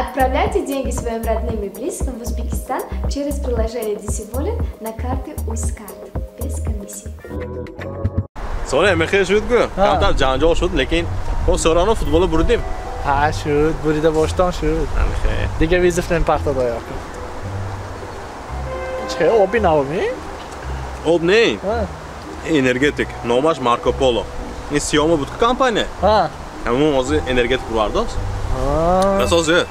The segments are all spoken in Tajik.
Отправляйте деньги своим родным и близким в Узбекистан через приложение DC Wallet на карты Узкарт без комиссии. Сони мехе шуд ку. Камтар ҷанҷол шуд, лекин мо всё футболо бурдим. Ҳа, шуд, бурида боштон шуд. Мехе. Дига вызов намепартад оё. Чӣ оби навми? Об не. Энергетик. Номаш Марко Поло. Ин сиёма буд ку компания. Ҳа. Ҳамон ҳозир энергетик бурвардост. Расози.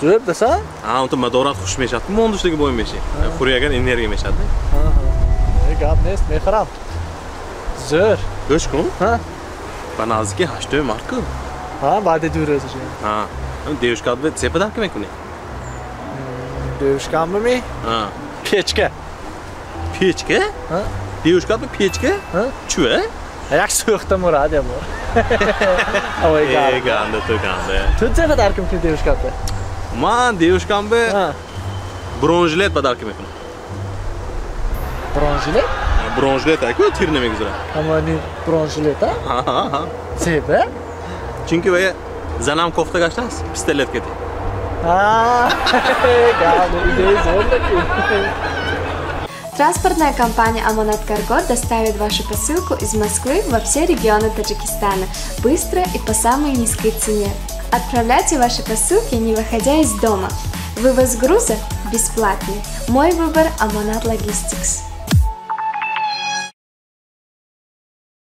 Зӯр даса? Ҳа, унто мадорат хуш мешавад. Мондуш дига бой меши. Хӯри агар энергия мешавад. Ҳа. Гап нест, мехӯрам. Зӯр. Гӯш кун. Ҳа. Ба наздики 8 март ку. Ҳа, баъди 2 рӯз уже. Ҳа. Девушкат бе це подарка мекунӣ? Девушкам ми? Ҳа. Печка. Печка? Ҳа. Девушкат бе печка? Ҳа. Чӯ? Як сӯхта мурад я бор. Ой, ганда. Ганда ту ганда. Ту це подарка мекунӣ девушкат бе? Ман девушкам бе бронежилет подарка мекунам. Бронежилет? Бронежилет айку тир намегузарад. Ҳамани бронежилет, а? Ҳа. Зеба? Чунки вая занам кофта гаштааст, пистолет кати. Ҳа, ганда, идея зӯр. Транспортная компания «Амонат Карго» доставит вашу посылку из Москвы во все регионы Таджикистана быстро и по самой низкой цене. Отправляйте ваши посылки, не выходя из дома. Вывоз груза бесплатный. Мой выбор – «Амонат Логистикс».